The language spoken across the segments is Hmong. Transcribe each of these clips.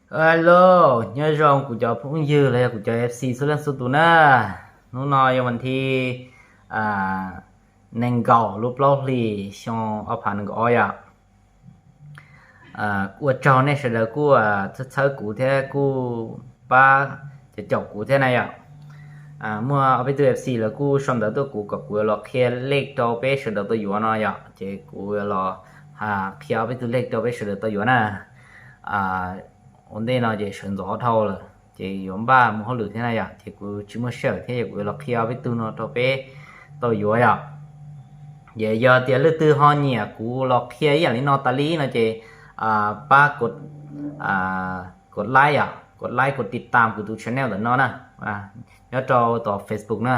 Hello, nyob zoo kuv cov phooj ywg los yog kuv cov F C txhua leej txhua tus na. Hnub no yog vas thib nees nkaum lub plaub hlis xyoo ob phav nees nkaum ob yom. Ua tsaug nej sawv daws kuj txhawb txhawb kuv thiab kuj pab caum caum kuv thiab na yom. Muaj ob peb tug F C lawv kuj sau ntawv tuaj kuv kom kuv yuav los qhia lej rau peb sawv daws tau yuav no yom, ces kuv yuav los qhia ob peb tug lej rau peb sawv daws tau yuav na. Ua ntej no ces sawv ntxov dhau lawm ces yuav npaj mus hauj lwm thiab na yom, ces kuv tsis muaj sij hawm thiab, yog kuv yuav los qhia ob peb tug no rau peb tau yuav yom. Ces yog tias leej twg ho nyiam kuv los qhia ib yam li no tas li no ces pab kov like yom, kov like kov tiv tam kuv tus channel ntawm no na, nyob rau tom Facebook na.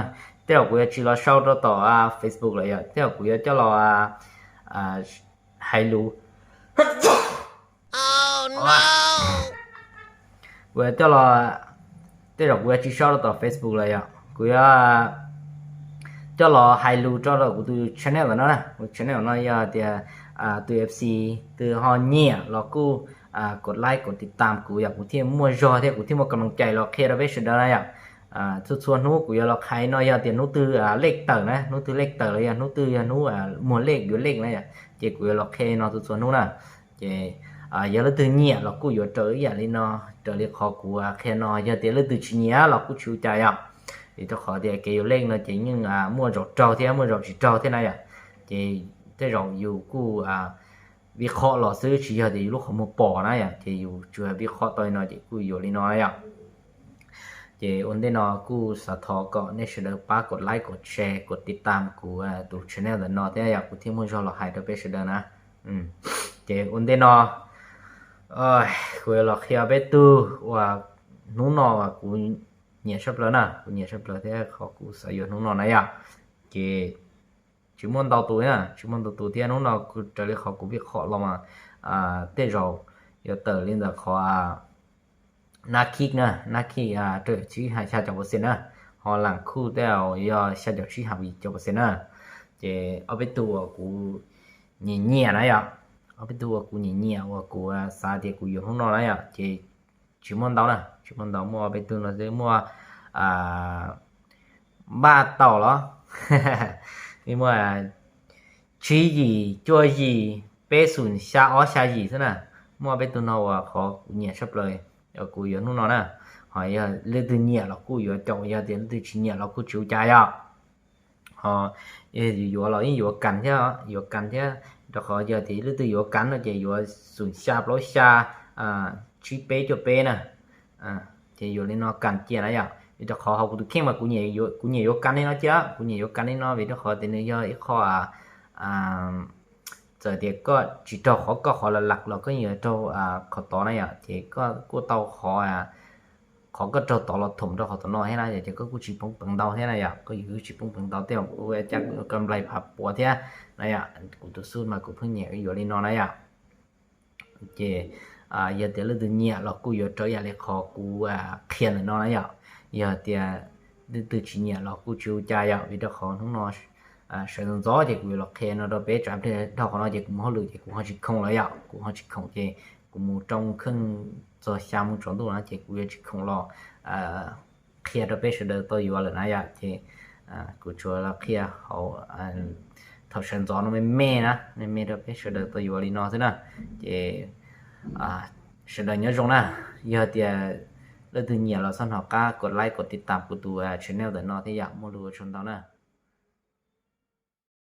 Tej zaum kuv yuav tsis los sau rau tom Facebook lawm yom, tej zaum kuv yuav coj los hais lus kuv yuav coj los, tej zaum kuv yuav tsis sau rau tom Facebook lawm yom, kuv yuav coj los hais lus rau kuv tus channel ntawm no na. Kuv channel no yog tias tus F C twg ho nyiam los kuj kov like kov tiv tam kuv yom, kuv thiaj muaj zog thiab kuv thiaj muaj kam loo cai los qhia rau peb sawv daws na yom. Txhua txhua hnub kuv yuav los qhia no, yog tias hnub twg lej tawm na, hnub twg lej tawm los yog hnub twg yog hnub muag lej yuav lej na yom, ces kuv yuav los qhia no txhua txhua hnub na. Ces yog leej twg nyiam los kuj yuav raws ib yam li no, raws li qhov kuv qhia no. Yog tias leej twg tsis nyiam los kuj tsis ua cas yom, vim rau qhov tias kev yuav lej no ces yeej muaj zaum raug thiab muaj zaum tsis raug thiab na yom. Ces tej zaum yus kuj vij qhov los xwb, tsis yog tias yus lub qhov muag pom na yom, ces yus tsuas vij qhov tau li no ces kuj yuav li no na yom. Ces ua ntej no kuj xav thov kom nej sawv daws pab kov like kov share kov tiv tam kuv tus channel ntawm no thiab yom, kuv thiaj muaj zog los hais rau peb sawv daws na. Ces ua ntej no kuv yuav los qhia peb tug uas hnub no uas kuv nyiam tshaj plaws na, kuv nyiam tshaj plaws thiab qhov kuv xav yuav hnub no na yom. Ces tsis muaj ntau tus na, tsis muaj ntau tus thiab hnub no raws li qhov kuv vij qhov los mas tej zaum yuav tawm li ntawm qhov nab khib na, nab khib rau tsib xya caum percent na, ho lam khuj tej zaum yog xya caum tsib hais caum percent na. Ces ob peb tug uas kuv nyiam nyiam na yom, ob peb tug uas kuv nyiam nyiam uas kuv xav tias kuv yuav hnub no na yom, ces tsis muaj ntau na, tsis muaj ntau, muaj ob peb tug no xwb, muaj npaj tau los muaj tsib yim cuaj yim peb xoom xya ob xya yim xwb na. Muaj ob peb tug no uas qhov kuv nyiam tshaj plaws uas kuv yuav hnub no na. Ho yog leej twg nyiam los kuj yuav caum, yog tias leej twg tsis nyiam los kuj tsis ua cas yom. Ho yus yuav los yeej yuav kas thiab, yuav kas thiab, rau qhov yog tias leej twg yuav kas no ces yuav xoom xya plaub xya, tsib peb cuaj peb na. Ces yuav li no kas cia na yom, vim rau qhov hauv kuv tus kheej mas kuv nyiam yuav kas li no cia, kuv nyiam yuav kas li no vim rau qhov tias nws yog ib qho txawm tias koj tsis raug qhov koj qhov las las los koj yuav raug qhov tod na yom, ces koj kuj tau qhov, qhov koj raug tod los thoom rau qhov tom no thiab na yom, ces koj kuj tsis poob peev ntau thiab na yom, koj yuav tsis poob peev ntau tej zaum ua cas koj nplaig phav puav thiab na yom. Kuv tus xub mas kuv pheej nyiam yuav li no na yom. Ces yog tias leej twg nyiam los kuj yuav raws ib yam li qhov kuv qhia ntawm no na yom. Yog tias leej twg tsis nyiam los kuj tsis ua cas yom, vim rau qhov hnub no sawv ntxov ntxov ces kuv yuav los qhia no rau peb tsam dhau qhov no ces kuv mus hauj lwm ces kuv ho tsis khoom lawm yom, kuv ho tsis khoom ces kuv mus rau kheej txog xya moo tsaus ntuj no ces kuv yuav tsis khoom los qhia rau peb sawv daws tau yuav lawm na yom. Ces kuv tsuas los qhia hauv thaum sawv ntxov no me me na, me me rau peb sawv daws tau yuav li no xwb na. Ces sawv daws nyob zoo na, yog tias leej twg nyiam los txhob hnov qab kom like kom tiv tam kuv tus channel ntawm no thiab yom, muaj lus ua tsaug ntau na.